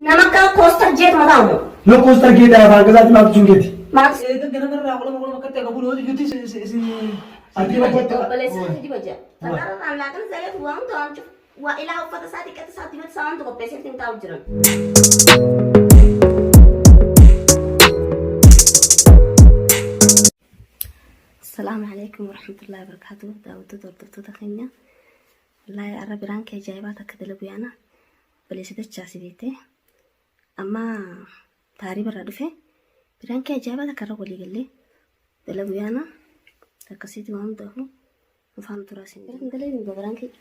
Nama akka koostar jeet mataa umu. Yoo koostar geeta afaan gazaatti maaf jechuun keeti. Maal? Eega ganamarraa qolama qolama akkatti akka bulu hojii jutti isin. Ati bakka Obboleessa isaa diba jira. Faxararraan laaqana zareef waa hunda waan cufu. Waa ilaa uffata isaa xiqqeessa isaa dibata isaa hunda qopheessee ittiin taa'u jiran. Asalaamu alaikum warahmatullahi wabarakatuh. Daawwattoota hordoftoota keenya. Wallaahi arra biraan kee ajaa'ibaa takka dalagu yaana. Obboleessa dachaasi beektee. Amma taarii irraa dhufe biraan kee ajaa'ibaa takka irra walii gallee dalagu yaana. Akkasitti waan hundaafuu afaan turaa isin. Biraan dalee nu biraan kee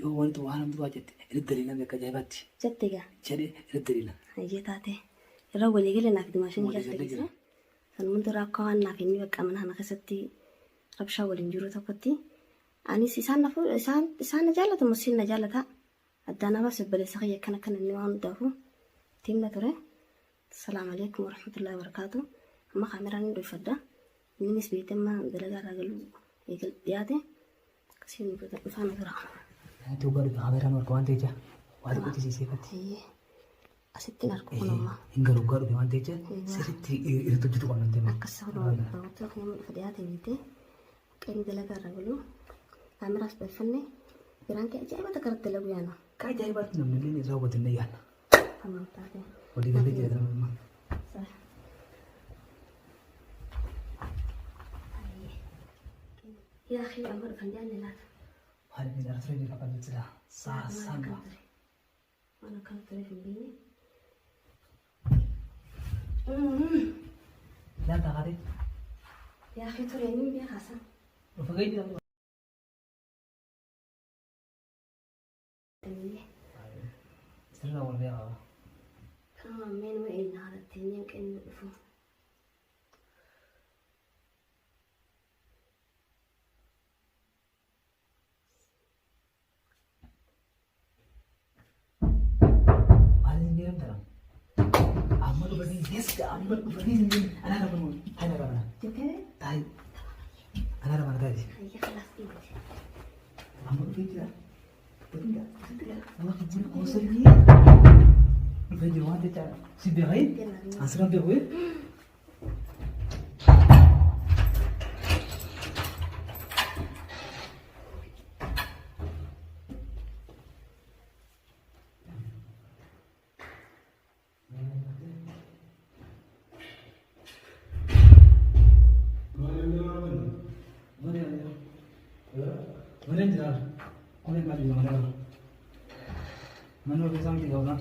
Yoo wanti waan hundumaa jette irra daliila beeka ajaa'ibaatti. jette gaa. Jedhee irra daliila. Hayyee taate irra walii galee naaf dimaashin Walii keessa galee jira. jira. Sanuma dura akka waan naaf inni bakka mana kana keessatti rabshaa waliin jiru tokkotti anis isaan na fuudhu isaan isaan na jaallatu musiin na jaallata addaan abaas obboleessa kiyya akkana akkana inni waan hundaafuu itti himna ture. Salaamu alaikum warahmatullahi wabarakatuh. Amma kaameraan hin dhoofadha. Innis beekte amma dalagaa irraa galuu eegal dhiyaate akkasiin dhufaa na tura. Natti dhugaa dhufe kaameraan harka waan ta'eef waa xiqqootti siseefatti. Hayyee asitti hin argu kun amma. Hin galu dhugaa dhufe waan ta'eef sirriitti irratti hojjetu qabna hin ta'e. Akkas ta'uu daawwattoota keenya dhufa dhiyaate beekte qe'ee dalagaa irraa galuu kaameraas dhooffanne biraan kee ajaa'iba takka irratti dalagu yaana. Akka ajaa'ibaatti namni illee irraa hubatu hin yaadna. Tamam taate. Walii galee jira namni. Yaa akhi amma dhufan jaanne laata. Maal inni jara ture beekaa qabdu jira. Saa saan Waan ture. Waan akkam ture hin beekne. Laata kaatee. Yaa akhi ture inni beekaa san. Dhufa gahee jira. Sirna wal beekaa. Kanuma ammeen wa'in haala teenyeen qe'ee dhufu. Maal inni jedhamta? Amma dhufanii yes amma dhufanii hin jedhu. Anaa ramana anaa ramana. Jettee Taayi. Anaa ramana taayi. hayya kalaas dhiibate. Amma dhufee jira. Nama kijjiin qoosanii dhufee jira waan jecha si beekee asirra beekee. Mana jira. Mana maal jira mana. Mana ofiisaa miti gaafna.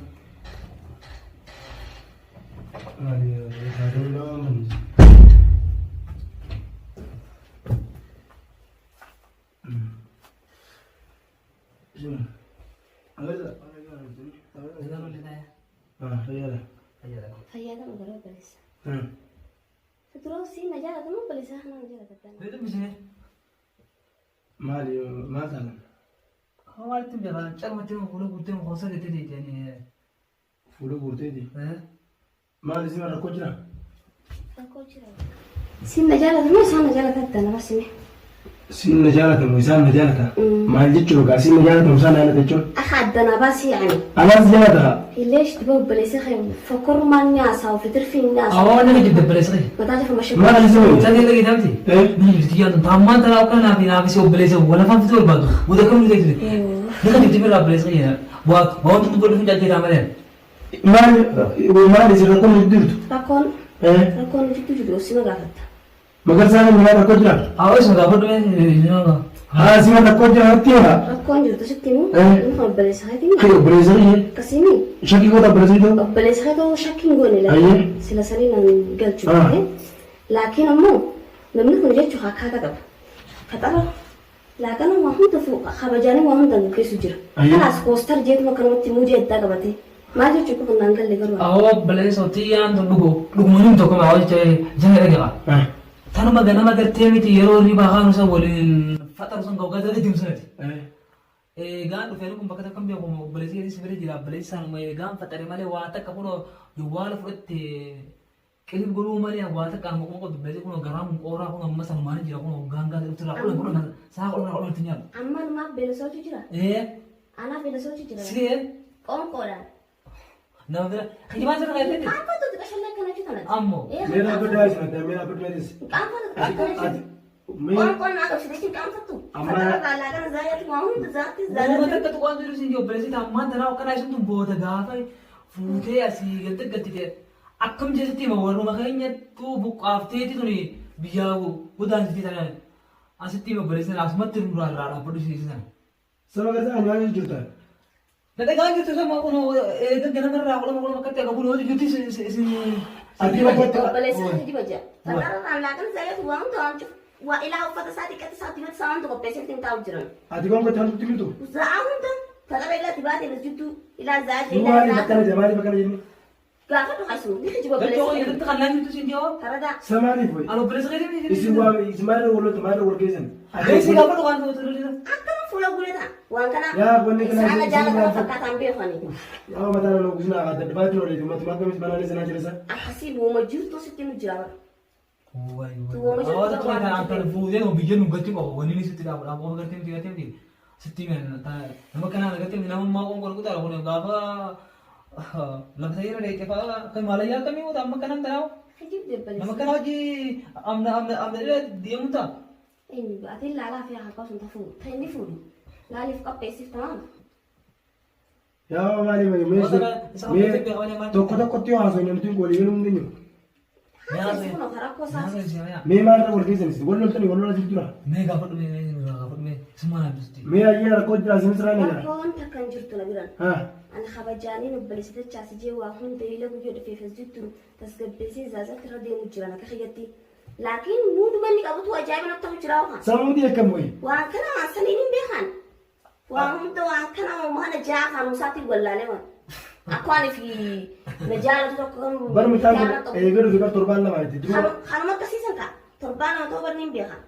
Fayyaadama garuu obboleessa. Duroo siin na jaalatamu obboleessa kana na jaalata. Beeku bisine. Maali maal taatan? Maalitti beekaa calmatti fuula guuttee hoosa jettee deebi'anii. Fuula guurteeti. Maali isin rakkoo jira? Rakkoo jira. Siin na jaalatamu isaan na jaalata nama sime. Siin na jaalatamu isaan na jaalata. Maal jechuun egaa siin na jaalatamu isaan na jaalata jechuun? Akka addanaa baasii yaani. Anaas jaalata. Leesh diba obboleessa kee fokkorrumaan nyaasaa ofi tirfiin nyaasaa. Awwa nama jibba obboleessa kee. Mataa jafa mashee. Maal isin wayii? Isaan keessa geetamti. Nama jibbi yaadu taammaan tanaa akka naaf naaf si obboleessa walafaan fituu barbaadu. Wada kam dhufee ture. Nama jibbi birraa obboleessa kee waa waa wanti dubbadhu fi jaalchee malee. Maal maal isin rakkoon nuti jirtu? Rakkoon rakkoon jidduu jiru sima gaafatta. Magarsaan inni rakkoo jira? Awwa isuma gaafadhu mee. Haa isin rakkoo jira natti hima. Rakkoon jirtu sitti himu inni kun obboleessa keetii Kee obboleessa kiyya. akkasiimi Shakkii goota obboleessa kiyya. obboleessa kee ta'uu shakkiin goone Ayyee. laata sila sanii naan galchu Ah. laakiin ammoo namni kun jechuun akkaataa qaba. Faxara laaqana waa hunda kabajaanii waa hunda gaggeessu jira. Ayyee. Kanaas koostar jeetuma akkanumatti muudii addaa qabate maal jechuun kun naan galle garuu. Awwa obboleessa tiyyaan tun dhugu dhugumanii tokko maa hojjete jala dhagaa. Tanuma ganama gartee miti yeroo ribaa kaanu san waliin faxaru san gawgaa dala deemsanati. Eegaan dhufee kun bakka takka hin beeku obboleessi keessi bira jira obboleessi sanuma eegaan faxare malee waa takka kunoo duwwaala fudhatte qilib godhuu malee waa takka anuma kuma qabdu obboleessi kunoo garaan kun qooraa kun amma sanumaan jira kunoo gaangaa dhuftu irraa kudhan kudhan saa kudhan kudhan itti nyaatu. Amma numaaf beela sochii jira. Ee Anaaf beela sochii jira. siree Qoonqoodhaan. Nama bira kijibaan sirra kaa'etti. Qaanfattu xiqqashallee akkana jechuudha. Ammoo. Mee dhaabbadhu haa isin adda mee dhaabbadhu haa isin. Qaanfattu akkana Ati jechuudha. mee Qoonqoon naa qabsiise jechuun qaanfattu. Amma- Faxara laaqana zaayaatti waa hunda zaatti Uumama zaayatti. takka tuqaan jiru isin obboleessi ammaan tanaa akkanaa isin tun booda gaafa fuutee asii gadi galchite akkam jeesitti hima warruma keenyattu buqqaafteeti tuni biyyaa godaansiti tanaan asitti hima obboleessi sana asumatti nurraa irraa dhaabbadhu isin sana. Saba garsaa ani waan jirtan. Na dhagaa jirtu sama kun eega ganamarraa qolama qolama akkatti akka kun hojii jirti isin. Ati bakka Obboleessi kan kijiba jira. Faxara laaqana zaayaatti waa hunda waan cufu. Waa ilaa uffata isaa xiqqatti isaa dibata isaa hunda qopheessee ittiin taa'u jiran. Ati gongotti hantutti jirtu. Za'aa hunda faxara ilaa dibaatee nas jidduu ilaa za'aa Nu maaliif akkana jedha maaliif akkana jenni? Gaafa dhukasu ni kijiba Galchoo obboleessi. irratti kan naan jirtu isin jawaa. Taradaa. Sa maaliif wayi? Ani obboleessi keetii Isin waa isin maalirra wal loltu maalirra wal geessan? Beeksisi gaafa dhugaan ta'u turre. Akkana fuula guure ta'a. Waan kana Yaa wanni kana isaan isin jaallatama maal fakkaataan beekani. Yaa mataa nama gusna adda adda olee matumaa akkamis banaan sanaa jira sa. Akkasii uuma jirtu sitti nu jira bara. Hawaasa ture kan antan fuutee biyya nu gatti qofa wanni inni sitti dhaabu dhaabu qofa gartee miti gartee miti sitti nama kanaan gartee miti nama ammaa qoonqoo rukutaa kun gaafa lafa ta'ee dheete fa'aa kan maalayyaa akkamii wata amma kanan tanaawu Kijib debbaleessa. nama kana hojii amna amna amna deemu ta'a. Eenyu ati laalaa fi haa kaasun tafuu ta'e inni fuudhu. Laaliif qopheessiif tamaam. Yaa maaliif wayi mee mee tokko tokkotti yoo haasofne nuti walii galuu hin dandeenyu. Haasofni kun karaa koosaa. Mee maalirra wal geessan isin wal loltanii wal lola jiru jira. Mee gaafa dhumee mee gaafa dhumee summaa naaf ibsitti. Mee ayyee rakkoo jira isin sirraa ni jira. Rakkoon takka hin jirtu na biran. Haa. Ani kabajaaniin obboleessa dachaas ijee waa hunda ila guyyoo dhufeef as jirtu tasgabbeessee zaazatti irra deemu jiran akka kiyyatti. Laakiin muuduma inni qabutu ajaa'iba natti ta'u jira waan. Sammuu akkam wayi? Waan kana waan saniin hin beekan. Waan hunda waan kana waan ja'a kan musaatiin wallaalee waan. Akka waan fi na jaalatu tokko kan Bar mucaan kun eegee dhufe bar torbaan lama itti dura. Kanuma akkasiisan ka'a. Torbaan nama ta'uu barni hin beekan.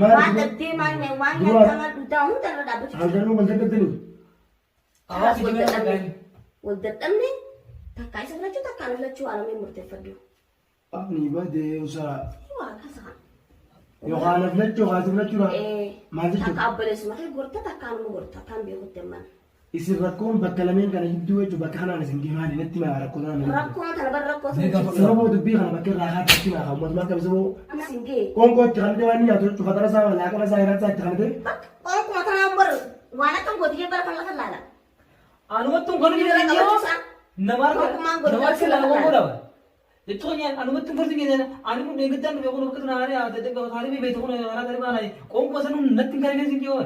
Waan Maal dhabdee maal waan Dura- nyaataa maal dhugaa hunda irra dhaabbachuu jira. hanganuu wal dadhabdanii? Hawaasa Wal jibee dadhabne. Wal dadhabne takkaa isa filachuu takkaa na filachuu waan ameen murteeffadhu. Ani badee usaa. Waa akkas haa. Yookaan na filachuu yookaan si filachuudha. Maal jechuudha? Takka obboleessuma kee gorta takkaa nama gorta kan beekutti ammaan. Isin rakkoon bakka lameen kana gidduu jechuun bakka kanaan isin geemaali natti maa rakkoo kana nama. Rakkoon kana bar rakkoo Mee gaafa- Sababa dubbii kana bakka irraa kaatti itti maa kan mootummaa akkam sababa Sin gee. qoonqoo itti kanatee waan inni nyaatu jechuun fatara isaa laaqana isaa hiraan isaa itti kanatee Bakka qoonquma tanaan bar waan akkam gootiyyee bara kan lafa laala. Anumatti kun kan Bira inni qabachuu isaa. nama harka Tokkummaan godhu nama harka lafa lama laala. godhama. Jechuun nyaan anumatti kun gorsi ani kun deeggartaan dhufe kun bakka tuna haaree haaree beektu kun karaa tarii maala qoonqoo sanuu natti hin karimee siin jiru.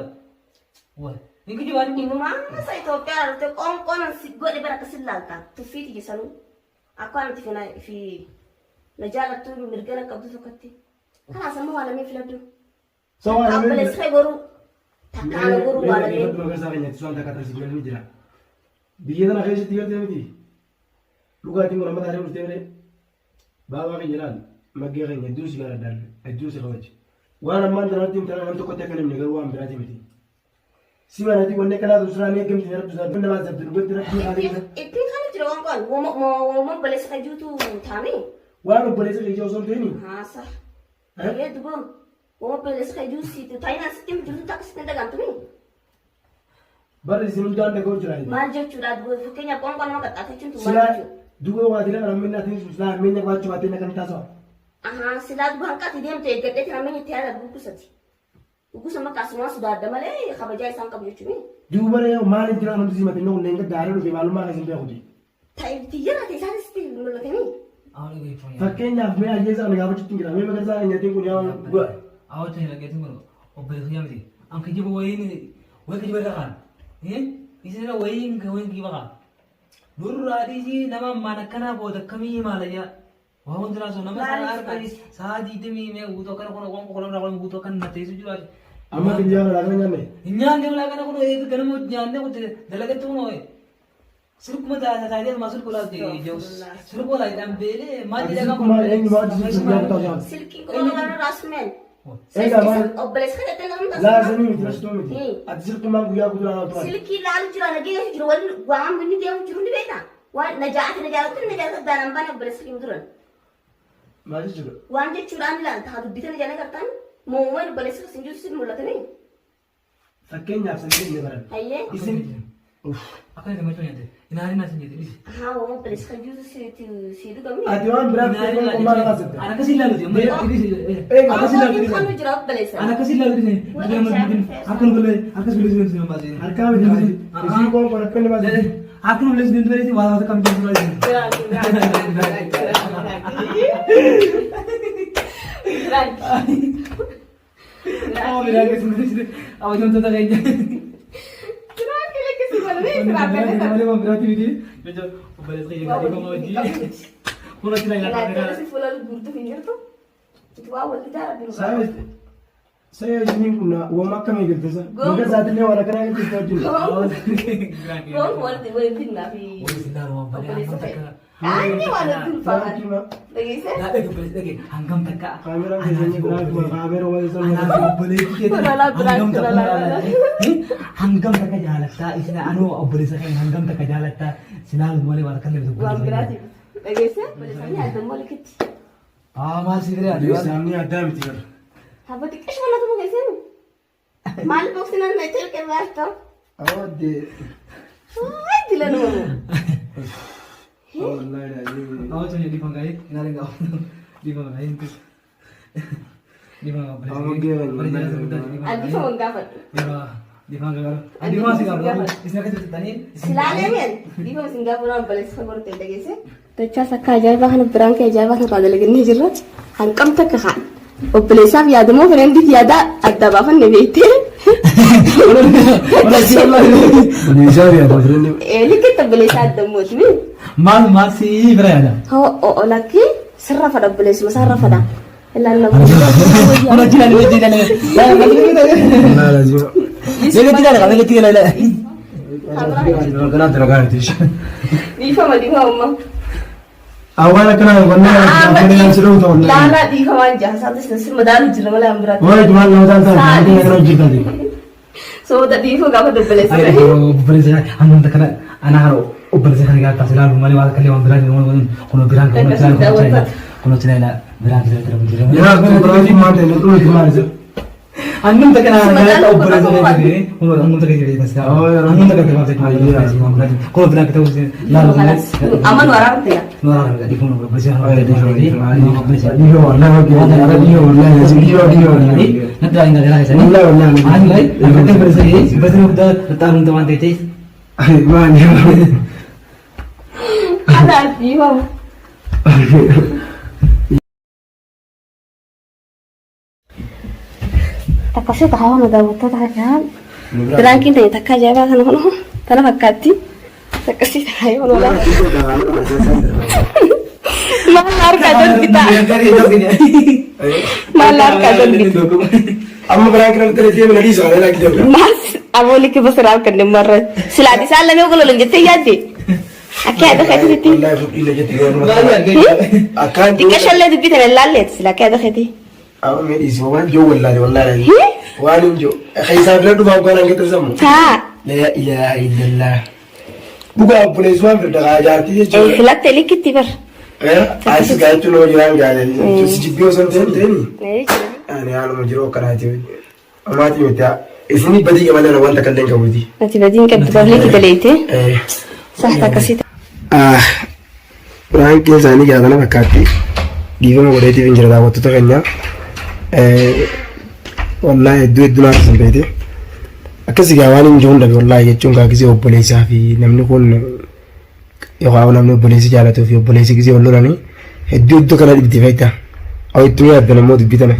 Wal hin kijiba ani kun. Inumaa isa Itoophiyaa dhufte qoonqoon si godhe bara akkasin laalta tuffiiti jisanuu akka waan ati fi na jaalattu mirgana qabdu tokkotti. Kanaas ammoo waa lameen filadhu. Soo waan Takka lameen obboleessa kee goruu takka ana goruu waa lameen. Mee magarsaa keenya itti waan takka taasisu ni jira. Biyya tana keessatti gartee miti dhugaatiin kun amma taatee dhuftee malee baabaa keenya ilaal maggee keenya hedduun si galadhaan hedduun si kabaji. Waan ammaan tanatti hin taane nam tokkotti akka namni garuu waan biraati miti. Si manati wanni akkanaa tun sirraa ni eeggamti rabbi isaa nama zabdi dhugatti rabbi haala keessa. Ittiin kan jira qoonqoon wooma obboleessa kee juutu taame. Waan obboleessa keenya osoo hin ta'in Haasa. Eeyyee duboo wooma obboleessa kee juutu sitti taayinaan sitti jirtu takka sitti hin dhagaamtumi. barri isin hundaan dhaga'u jira. Maal jechuudha duboo fakkeenyaaf qoonqoo nama qaxxaate jechuun tun maal Silaa jechuudha? duuba waatilee kana minnaa ta'in sun silaa hammeenya qabaachuu baattee na kan taasisaa. Ahaa silaa duboo hanqaati deemte eeggadhee kan hammeenya itti yaada gugusati. Gugusa maqaa sumaa sodaadda malee kabajaa isaan qabu jechuun. Duuba ree maaliif jira namti simate inni kunneen gadda dhufe maalummaa keessa hin beekuti. Tiyyara ta'e isaanis itti mul'atanii. Fakkeenyaaf mee ajjeesa kana gaafachuutti hin jira mee magarsaa kan nyaatiin kun yaa bu'a. Awwacha hin dhaggeessin kun obboleessa yaa miti. An kijiba wayiin wayi kijiba irra kaan. Isin irra wayiin wayiin kijiba kaan. Nurraa dhiisii nama ammaan akkanaa booda akkamii maalayyaa. Waa hundi raasuu nama sa'a harka sa'a digdamii mee guutuu akkana kun qoonqoo kolon irraa guutuu akkana na teessu jiru. Amma xiyyaa kana laaqana nyaanne. Hin nyaanne walaa kana kun eega ganama nyaanne kun dalagatti kun ooye. Sirkuma taatee ma sirku laate jeus. Sirku laate dhambeelee maal Ati jedhaa sirkuma eenyu maal sirkuma nyaatu taasisaa. Silkiin kuma nama raasumeen. Egaa maal Obboleessa kana itti nama laazimii miti rastuu miti. Ati sirkumaan guyyaa guutuu laalaa turan. Silkii laalu jira nageenya jiru waliin waan inni deemu jiru ni beekta. Waan na jaa'ate na jaalatu na jaalatu daanaan baane obboleessa keenya duran. Maal jechuudha? Waan jechuudhaan ilaalta haa dubbitan ijaan agartan moomeen obboleessa keessa hin jiru si mul'atanii. Fakkeenyaaf san jenne baran. Hayyee. Isin Akkana gammachuu nyaate. Inaarin asin jette dhisi. Haa waan obboleessa kan jiru si dhugamni. Ati waan biraa fidee kun maal haasofta? Ana akkasii ilaaluti. Amma dhisi. Eega Akkasii ilaaluti dhisi. Kanu jira obboleessa. Ana akkasii ilaaluti dhisi. Akka nu galee akkas bilee si nama baasee. Harkaa miti baasi. Isii qoon qoon akka inni baasi. Akka nu bilee si deemtu waa waa kam jiru dura dhisi. Amma biraa keessatti abajamtoota keenya. Malee waan biraatti miti. Jechuun obboleessa keenya gaarii gama wajjin. Kun achi ilaalaa Saya isiniin kun waan akkamii galteessa? Maka isaatillee waan akkanaa galteessa wajjin. Hangam takka. Kaameraa keessanii biraa kaameraa waan isaan Anaaf obboleettii keetiin hangam takka hangam takka jaalattaa isin anoo obboleessa keenya hangam takka jaalattaa silaalu malee waan akka illee Aa maal si firee ati waan Saamni addaa miti bara. Maal boqsinan na celqe baasta. Awadde. Ay dilan mo. Wallahi laaziim. Awwa cuma di pangai inaarin gaa di pangai itu di pangai Adi fa gaafadhu. Di pangai adi masih gaa isin akka jirtanii Silaalee meen dhiifama isin gaafa waan obboleessa gorte dhageesse. Dachaas akka ajaa'ibaa kana biraan kee ajaa'ibaa kana irraa dalagannee jirra. Hanqam takka kaan obboleessaaf yaadamoo firendiif yaada adda baafanne beektee. Obboleessaa yaada firenni. Likkitti obboleessaa adda mooti. Maal maal si bira yaada Hoo lakki sirra fadha obboleessuma isaarra fadha. Ilaalna Kun achi ilaali wajji ilaali Wallahi laaziim. Legetti ilaali legetti ilaali Kanaa dalagaa miti. Dhiifama dhiifama amma. Awwaal akkanaa wallahi si dhowwata wallahi. Laalaa dhiifamaan jaha isaatis si madaalu jira malee an biraatti. Wallahi jumaan nama taan taan akkana hojjetati. Soda dhiifama gaafa obboleessa. Obboleessa hangam takka ana kana obboleessa kana gaafa taasisaa malee waan akka illee waan biraa jiru kun biraan kun kun kun kun biraan jira jira Yaa kun biraan maal ta'e dhulti maal isa? Hangam takka na gaafa obboleessa kana jiru kun hangam takka jiru taasisaa hangam takka taasisaa kun biraan ta'uu laalu malee Amma nu araarte yaa. nu araarame dhiifama obboleessa obboleessa Dhiifama wallahi dhiifama wallahi dhiifama dhiifama wallahi. Natti waan garaa keessanii Wallahi wallahi. Ani lai obboleessa obboleessa guddaa taa'uun waan ta'eef Maal Anaaf dhiifama. Takkasee tahaa daawwattoota kanaan Biraankiin ta'e takka ajaa'ibaa kana kun tana fakkaatti. Takkasii tahaa yoo lolaa. Maal harkaa darbita? Maal harkaa darbita? Amma biraan kana bitanii deemna dhiisa kana laakki deemna. Maal abooli kiba siraa kan dhimmarra. Silaati isaan lamee ogololan jettee yaadde. Akka yaada keetitti. Wallahi fudhiina jetti garuu. Akkaan Xiqqa shallee dubbii tana ilaalleet sila akka yaada keetii. Amma mee dhiisi waan joo wallahi wallahi. Waan hin joo. Keessaa bira dhufaa waan hanga tasamu. Taa. La ilaha illallah. Dhugaa obboleessi waan firda kaa jaartii jechuudha. Filatte likkitti bar. As gaachuu nama jiraan gaadha. Si jibbii osoo hin ta'in ani haaluma jiruu akkanaati. Amaatii miti isin badii qaban wanta kalleen qabuuti. Ati badiin qabdu baaflee kidaleete. Saxta akkasii. Raankiin isaanii gaazana fakkaatti dhiifama godheetiif hin jira daawwattoota keenya. Wallaahi hedduu hedduu naaf isin beete. Akkasii gaa waan hin jiru dhabe wallaahi jechuun gaa gisee obboleessaa fi namni kun yookaan namni obboleessi jaalatuu fi obboleessi gisee wal lolanii hedduu hedduu kana dhibdi feeta. Awwa itti yaaddan ammoo dubbii tana.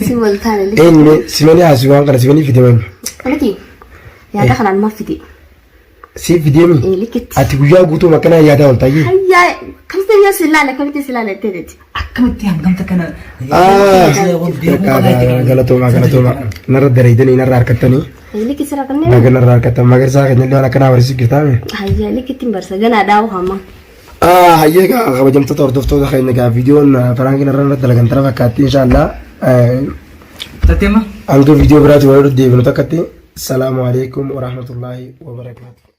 Si wal taane. Eenyu simanii haasuu waan kana simanii fide mani. Miti yaada kanaan maaf fide? Siif fideemi. Likkitti. Ati guyyaa guutuu akkanaa yaadaa oolta ayyee. Hayyaa kamitti yoo si ilaale kamitti si ilaale jettee jetti. Akkamitti hangamta kana Galatooma galatooma narra dareedanii narra harkattanii Likki sira kanneen. naga narra harkattan magarsaa keenya illee waan akkanaa barsiisu jirtaame. Hayyaa likkitti hin barsa ganaa dhaawu hamma. Hayyee gaa kabajamtoota hordoftoota keenya gaa viidiyoon faraankiin irra irra dalagan tana fakkaatti inshaallah. Tatteema. Hanga viidiyoo biraatti wal deebinu takkatti. Salaamu alaikum warahmatullaahi wabarakaatu.